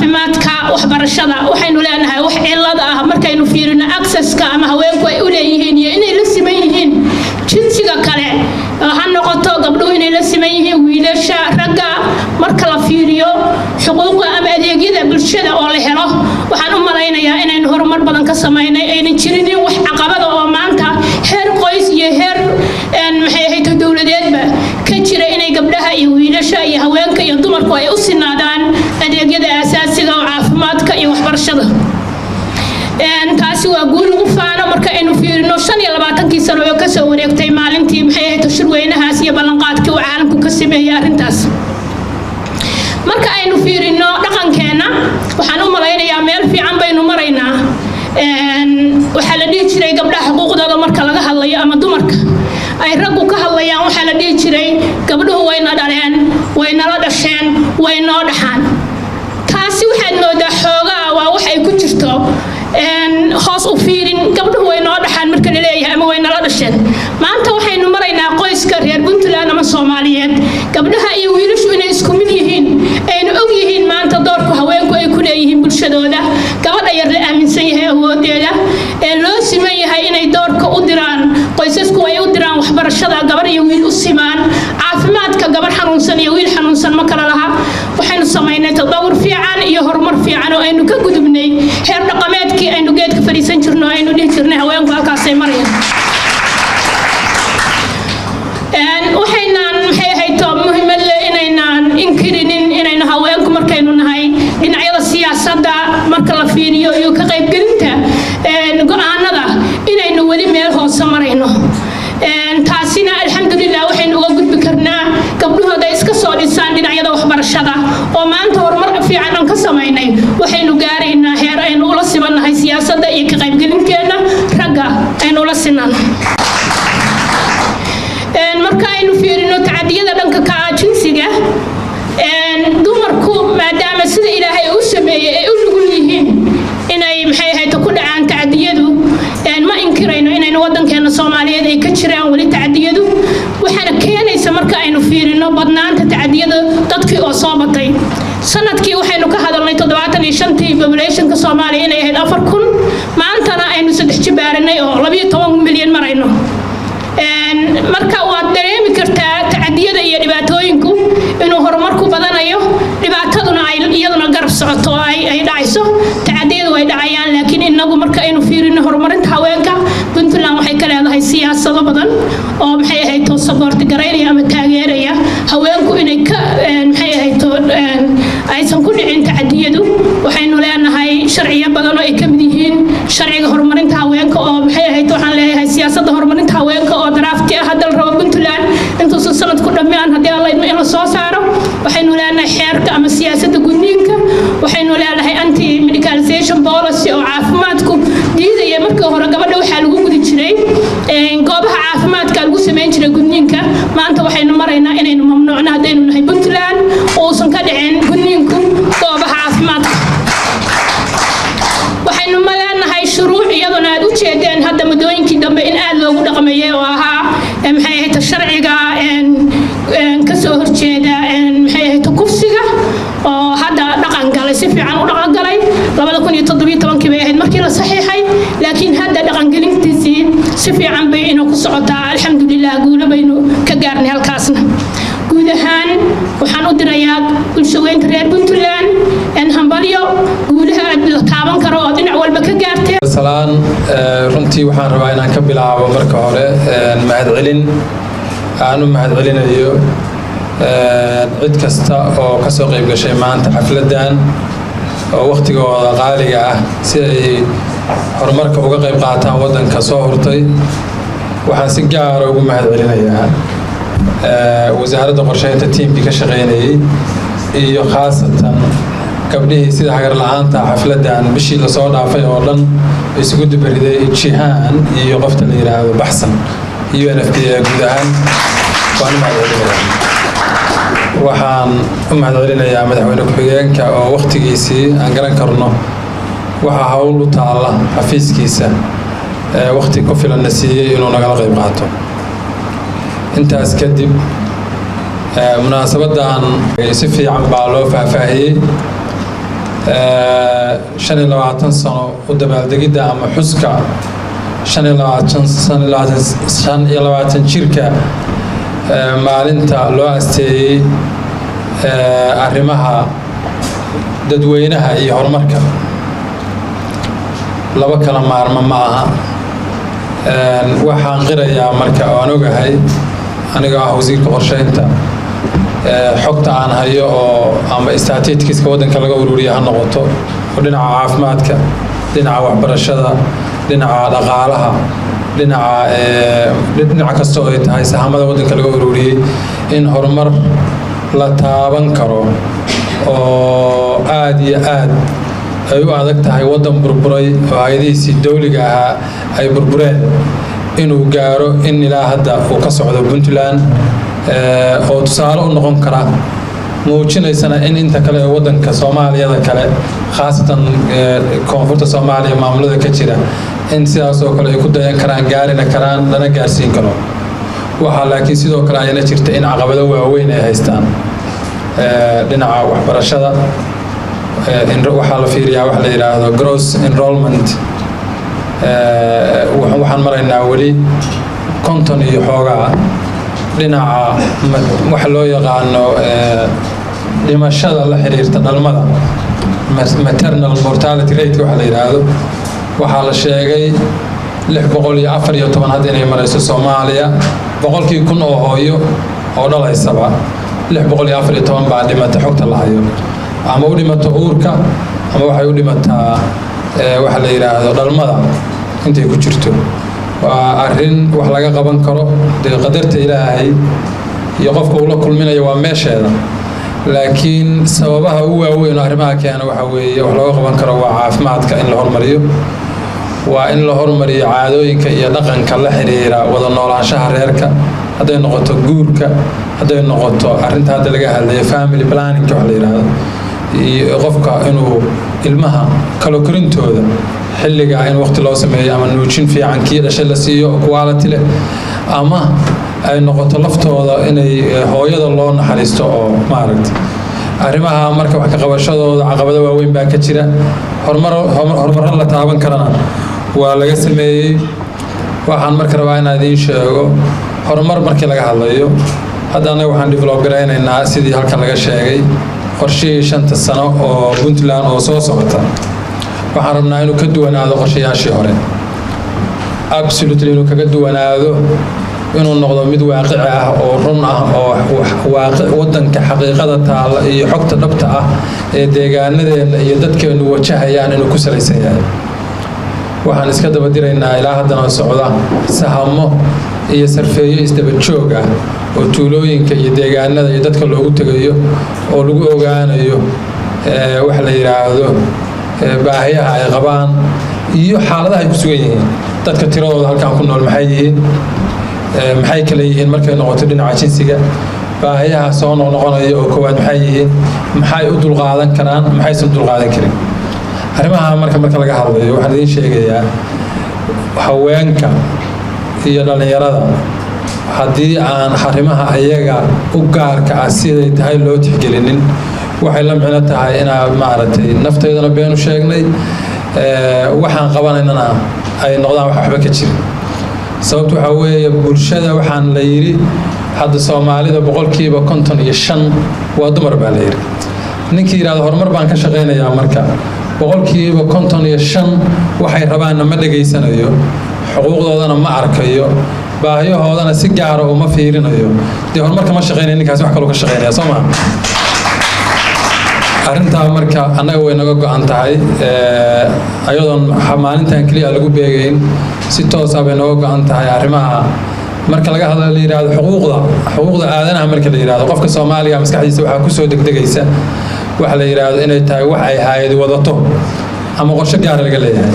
Caafimaadka, waxbarashada, waxaynu leenahay wax cilad ah markaynu fiirino accesska ama haweenku ay u leeyihiin iyo inay la siman yihiin jinsiga kale, ha noqoto gabdhuhu inay la siman yihiin wiilasha, ragga. Marka la fiiriyo xuquuqda ama adeegyada bulshada oo la helo, waxaan u malaynayaa inaynu horumar badan ka samaynay, aynan jirinin wax caqabada oo maanta heer qoys iyo heer, maxay ahayd, dowladeedba ka jira, inay gabdhaha iyo wiilasha iyo haweenka iyo dumarku ay u sinaadaan adeegyada aasaasiga oo caafimaadka iyo waxbarashada. Taasi waa guul lagu faano marka aynu fiirino 25-kii sano oo kasoo wareegtay maalintii, maxay ahayd, shirweynahaas iyo ballanqaadkii uu caalamku ka sameeyey arrintaas. Marka aynu fiirino dhaqankeenna, waxaan u malaynayaa meel fiican baynu maraynaa. Waxaa la dhihi jiray gabdhaha xuquuqdooda marka laga hadlayo ama dumarka ay raggu ka hadlayaan, waxaa la dhihi jiray gabdhuhu wayna dhaleen, waynala dhasheen, way noo dhaxaan. Taasi waxaad moodaa xoogaa waa wax ay ku jirto hoos u fiirin. Gabdhuhu way noo dhaxaan marka la leeyahay ama way nala dhasheen, maanta waxaynu maraynaa qoyska reer Puntland ama Soomaaliyeed gabdhaha iyo wiilashu inay isku mid yihiin, ayna og yihiin maanta doorku haweenku ay ku leeyihiin bulshadooda, gabadha yar la aaminsan yahay awoodeeda, ee loo siman yahay inay doorka u diraan qoysasku ay u diraan waxbarashada, gabar iyo wiil u simaan, caafimaadka, gabar xanuunsan iyo wiil xanuunsan ma kala laha. Waxaynu samaynay tadawur fiican iyo horumar fiican oo aynu ka gudubnay heer dhaqameedkii aynu geedka fadhiisan jirno, aynu dhihi jirnay haweenku halkaasay marayaan. Waxaynaan, maxay ahayd, muhiimad leh inaynaan inkirinin inaynu haweenku markaynu nahay dhinacyada siyaasadda marka la fiiriyo iyo ka qaybgelinta go-aanada inaynu weli meel hoose marayno. Taasina alxamdulilah waxaynu uga gudbi karnaa gabdhuhooda iska soo dhisaan dhinacyada waxbarashada oo maanta horumar fiican aan ka samaynay. Waxaynu gaaraynaa heer aynu ula sibannahay siyaasadda iyo ka qaybgelinteenna ragga aynu ula sinaan. Marka aynu fiirino tacadiyada dhanka ka ah jinsiga, dumarku maadaama sida Ilaahay u sameeyey ay u nugul yihiin inay, maxay ahayd, ku dhacaan tacadiyadu, ma inkirayno inaynu wadankeena Soomaaliyeed ay ka jiraan weli tacadiyadu. Waxaana keenaysa marka aynu fiirino badnaanta tacadiyada dadkii oo soo batay. Sanadkii waxaynu ka hadalnay 75-tii populationka Soomaaliya inay ahayd 4000, maantana aynu 3 jibaaranay oo 12 milyan marayno. Marka waad dareemi kartaa tacadiyada iyo dhibaatooyinku inuu horumarku badanayo, dhibaataduna ay iyaduna garab socoto oo ay dhacayso. Tacadiyadu way dhacayaan, laakiin inagu marka aynu fiirino horumarinta haweenka, Puntland waxay ka leedahay siyaasado badan oo, maxay ahayd, support garaynaya ama taageeraya haweenku inay ka, maxay ahayd, aysan ku dhicin tacadiyadu. Waxaynu leenahay sharciyo badan oo ay ka mid yihiin sharciga horumarinta haweenka oo, maxay ahayd, waxaan leeyahay siyaasadda horumarinta haweenka oo draft ah hadda la rabo Puntland intuusan sanadku dhammaan, haddii Alla idmo, in la soo saaro. Waxaynu leenahay xeerka ama siyaasadda gudniinka. Waxaynu leenahay anti medicalization policy oo caafimaadku diidaya. Markii hore gabadha waxaa lagu gudi jiray goobaha caafimaadka lagu samayn jiray gudniinka. Maanta waxaynu maraynaa inaynu mamnuucno haddaynu nahay Puntland, uusan ka dhicin gudniinku goobaha caafimaadka. Waxaynu maleenahay shuruuc iyaduna aad u jeedeen hadda muddooyinkii dambe in aad loogu dhaqmeeyey oo ahaa, maxay ahayd, sharciga kasoo horjeeda, maxay ahayd, kufsiga oo hadda dhaqan galay, si fiican u dhaqan galay. 2017-kii bay ahayd markii la saxiixay, laakiin hadda dhaqangelintiisii si fiican bay inoo ku socotaa, alxamdulilah, guulo baynu ka gaarnay halkaasna. Guud ahaan waxaan u dirayaa bulshaweynta reer Puntland hambalyo guulaha aad la taaban karo oo dhinac walba ka gaarteen. Salaan. Runtii waxaan rabaa inaan ka bilaabo marka hore mahadcelin aan u mahadcelinayo cid kasta oo ka soo qayb gashay maanta xafladdan oo wakhtigooda qaaliga ah si ay horumarka uga qayb qaataan waddanka soo hurtay. Waxaan si gaara ugu mahadcelinayaa Wasaaradda Qorsheynta, tiimkii ka shaqaynayey, iyo khaasatan gabdhihii sida hagar la-aanta xafladdan bishii lasoo dhaafay oo dhan isugu dubariday, Jihaan iyo qofta la yidhaahdo Baxsan, UNFPA guud ahaan waan u mahadcelinayaa. Waxaan u mahadcelinayaa madaxweyne ku-xigeenka oo wakhtigiisii aan garan karno waxaa hawl u taalla xafiiskiisa wakhti ku filanna siiyey inuu nagala qayb qaato. Intaas kadib, munaasabadan si fiican baa loo faahfaahiyey. 25 sano u dabaaldegidda ama xuska 25 jirka maalinta loo asteeyey arrimaha dadweynaha iyo horumarka, laba kala maarmo ma aha. Waxaan qirayaa marka oo aan ogahay, anigoo ah wasiirka qorsheynta, xogta aan hayo oo ama statistics-ka waddanka laga ururiya ha noqoto, oo dhinaca caafimaadka, dhinaca waxbarashada, dhinaca dhaqaalaha, dhinaca kasta oo ay tahay, sahamada waddanka laga ururiyey, in horumar la taaban karo oo aada iyo aad ay u adag tahay waddan burburay oo hay-adihiisii dawliga ahaa ay burbureen inuu gaaro, in ilaa hadda uu ka socdo Puntland, oo tusaale u noqon kara, muujinaysana in inta kale ee waddanka Soomaaliyada kale, khaasatan koonfurta Soomaaliya, maamulada ka jira, in sidaas oo kale ay ku dayan karaan, gaarina karaan, lana gaarsiin karo. Waxaa laakiin sidoo kale ayana jirta in caqabado waaweyn ay haystaan dhinaca waxbarashada. Waxaa la fiiriyaa waxa la yidhaahdo gross enrollment. Waxaan maraynaa weli 50 iyo xoogaa. Dhinaca waxa loo yaqaano dhimashada la xiriirta dhalmada, maternal mortality rate waxa la yidhaahdo, waxaa la sheegay 614 hadda inay marayso Soomaaliya. 100kii kun oo hooyo oo dhalaysaba 614 baa dhimata, xogta la hayo. Ama u dhimato uurka ama waxay u dhimataa waxa la yidhaahdo dhalmada intay ku jirto. Waa arrin wax laga qaban karo. Dee qadarta Ilaahay iyo qofka uu la kulminayo waa meesheeda, laakiin sababaha ugu waaweyn oo arrimaha keena waxa weeye wax looga qaban karo waa caafimaadka in la hormariyo, waa in la hormariyo caadooyinka iyo dhaqanka la xiriira wada noolaanshaha reerka, hadday noqoto guurka, hadday noqoto arrinta hadda laga hadlayo, family planning wax la yidhaahdo, iyo qofka inuu ilmaha kalo korintooda xilliga in waqti loo sameeyo, ama nuujin fiican kii dhashay la siiyo oo quality leh, ama ay noqoto laftooda inay hooyada loo naxariisto. Oo maaragtay arrimaha marka wax ka qabashadooda caqabado waaweyn baa ka jira. Horumar, horumarro la taaban karana waa laga sameeyey. Waxaan marka rabaa inaan idiin sheego, horumar markii laga hadlayo, hadda annaga waxaan develop garaynaynaa, sidii halkan laga sheegay, qorshihii 5-ta sano oo Puntland oo soo socota. Waxaan rabnaa inuu ka duwanaado qorshayaashii hore, absolutely inuu kaga duwanaado, inuu noqdo mid waaqici ah oo run ah, oo waddanka xaqiiqada taalla iyo xogta dhabta ah ee deegaanadeenna iyo dadkeennu wajahayaan inuu ku salaysan yahay. Waxaan iska daba diraynaa, ilaa haddana socda, sahamo iyo sarfeeyo isdaba joog ah oo tuulooyinka iyo deegaanada iyo dadka loogu tegayo, oo lagu ogaanayo waxa la yidhaahdo baahiyaha ay qabaan iyo xaaladaha ay ku sugan yihiin dadka. Tiradooda halkan ku nool maxay yihiin? Maxay kale yihiin markay noqoto dhinaca jinsiga? Baahiyaha soo noqnoqonaya oo koowaad maxay yihiin? Maxay u dulqaadan karaan? Maxaysan dulqaadan karin? Arrimaha marka laga hadlayo, waxaan idiin sheegayaa, haweenka iyo dhallinyarada haddii aan arrimaha ayaga u gaarka ah siday tahay loo tixgelinin, waxay la micno tahay inaa maaragtay naftaydana beenu sheegnay, waxaan qabanaynana ay noqdaan wax waxba ka jirin. Sababtu waxaa weeye, bulshada waxaan la yidhi hadda Soomaalida 55% waa dumar baa la yidhi. Ninkii yidhahdo horumar baan ka shaqaynayaa, marka 55% waxay rabaanna ma dhegaysanayo, xuquuqdoodana ma arkayo, baahiyahoodana si gaara uma fiirinayo, dee horumarka ma shaqaynaya ninkaasi, wax kaloo ka shaqaynaya, soo maa? Arrintaa marka annaga way naga go-an tahay, ayadoon maalintan keliya lagu beegayn, si toosa bay naga go-an tahay. Arrimaha marka laga hadla, la yidhahdo xuquuqda aadanaha, marka la yidhahdo, qofka Soomaaliga maskaxdiisa waxaa kusoo degdegaysa waxa la yidhaahdo inay tahay wax ay hay'ad wadato ama qorshe gaara laga leeyahay.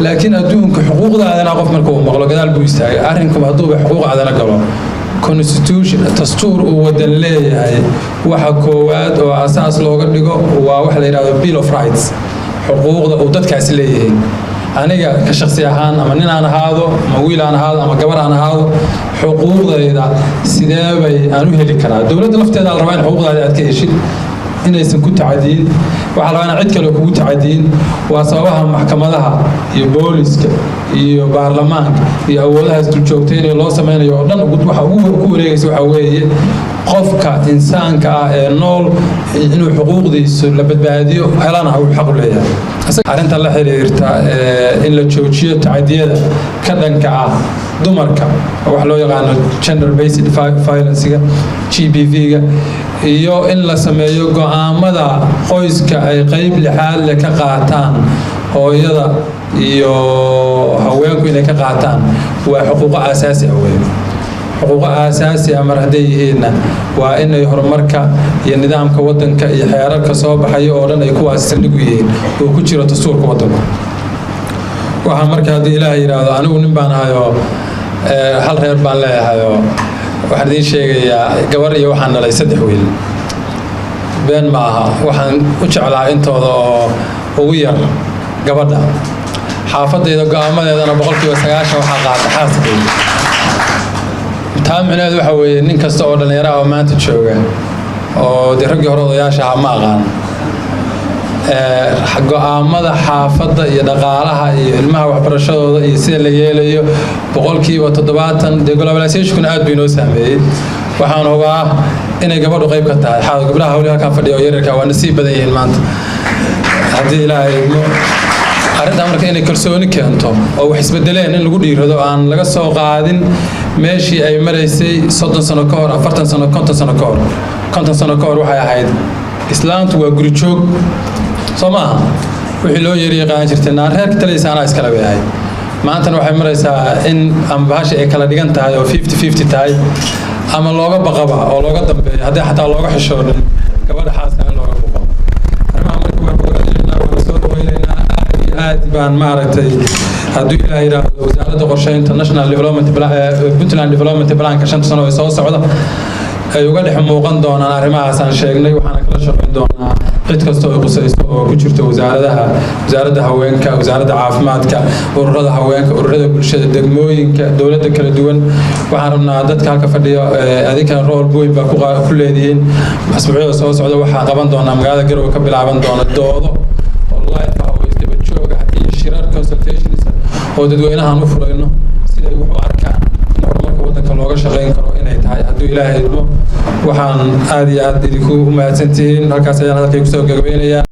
Laakiin adduunka xuquuqda aadanaha qof marka uu maqlo gadaal buu istaagay. Arrinku hadduuba xuquuq aadana galo, constitution, dastuur uu wadan leeyahay, waxa koowaad oo asaas looga dhigo waa waxa la yidhahdo Bill of Rights, xuquuqda uu dadkaasi leeyihiin. Aniga ka shakhsi ahaan, ama nin aan ahaado, ama wiil aan ahaado, ama gabar aan ahaado, xuquuqdayda sidee bay aan u heli karaa? Dowladda lafteeda la rabaa in xuquuqdaada aad ka heshid. inaysan ku tacadiyin, waxaa la rabaa inaan cid kale kugu tacadiyin. Waa sababaha maxkamadaha iyo booliska iyo baarlamaanka iyo awoodaha isduljoogtaynaya loo sameynayo oo dhan. Waxa ugu ku wareegaysa waxaa weeye qofka insaanka ah ee nool inuu xuquuqdiisu la badbaadiyo, helana uu xaq u leeyahay. Arrinta la xiriirta in la joojiyo tacadiyada ka dhanka ah dumarka, wax loo yaqaano gender based violence-ga, GBV-ga, iyo in la sameeyo go'aamada qoyska ay qeyb lixaad leh ka qaataan hooyada iyo haweenku inay ka qaataan, waa xuquuqo aasaasi ah weeye. Xuquuqo aasaasi ah mar hadday yihiinna, waa inay horumarka iyo nidaamka waddanka iyo xeerarka soo baxaya oo dhan ay kuwaas saldhig u yihiin oo ku jiro dastuurka waddanku. Waxaa marka, haddii Ilaah yidhaahdo, anigu nin baan ahayoo hal reer baan leeyahayoo, waxaan idiin sheegayaa gabar iyo waxaan dhalay 3 wiil. Been ma aha, waxaan u jeclaa intooda oo ugu yar gabadha. Xaafadayda go'aamadeedana 90% waxaa qaata xaaskayga. Taa micnaheedu waxa weeye nin kasta oo dhallinyaro ah oo maanta jooga, oo dee raggii hore odayaasha ahaa ma aqaan, go'aamada xaafadda iyo dhaqaalaha iyo ilmaha waxbarashadooda iyo sida la yeelayo 70%. Dee globalizationkuna aad buu inoo saameeyey. Waxaan hubaa inay gabadhu qayb ka tahay. Gabdhaha hawli halkaan fadhiya oo yaryarka waa nasiib badan yihiin maanta, haddii Ilaahay idmo. Arrintaa marka inay kalsooni keento oo wax isbedeleen, in lagu dhiirado, aan laga soo qaadin meeshii ay maraysay 30 sano ka hor, 40 sano, 50 sano ka hor. 50 sano ka hor waxay ahayd islaantu waa guri joog, soo maaha? Wixii loo yeeri yaqaan jirtay naan reerka talaysa anaa iskale bay ahayd. Maantana waxay maraysaa in ama bahasha ay kala dhigan tahay oo 50-50 tahay, ama looga baqaba oo looga dambeeyo, haddii xataa looga xishoonin gabadha xaaska in looga baqo. Arrimaha marka waan bogaadinaynaa, waan soo dhawaynaynaa aad iyo aad baan maaragtay. Hadduu Ilaah yidhaahdo, wasaaradda qorsheynta National Development, Puntland Development Planka 5-ta sano ee soo socda ay uga dhex muuqan doonaan arrimahaas aan sheegnay. Waxaana kala shaqayn doonaa cid kasta oo qusayso oo ku jirto wasaaradaha, wasaaradda haweenka, wasaaradda caafimaadka, ururada haweenka, ururada bulshada, degmooyinka, dowladda kala duwan. Waxaan rabnaa dadka halka fadhiya, adinkana role weyn baa ku leedihiin. Asbuucyada soo socda waxaan qaban doonaa magaalada Garowe ka bilaaban doona doodo oo live ah oo isdaba joog ah iyo shirar consultations oo dadweynahan u furayno siday wax u arkaan in horumarka waddanka looga shaqayn karo inay tahay, hadduu Ilaahay idmo. Waxaan aad iyo aad idinku u mahadsantihiin. Halkaas ayaan hadalkay kusoo gabagabeynayaa.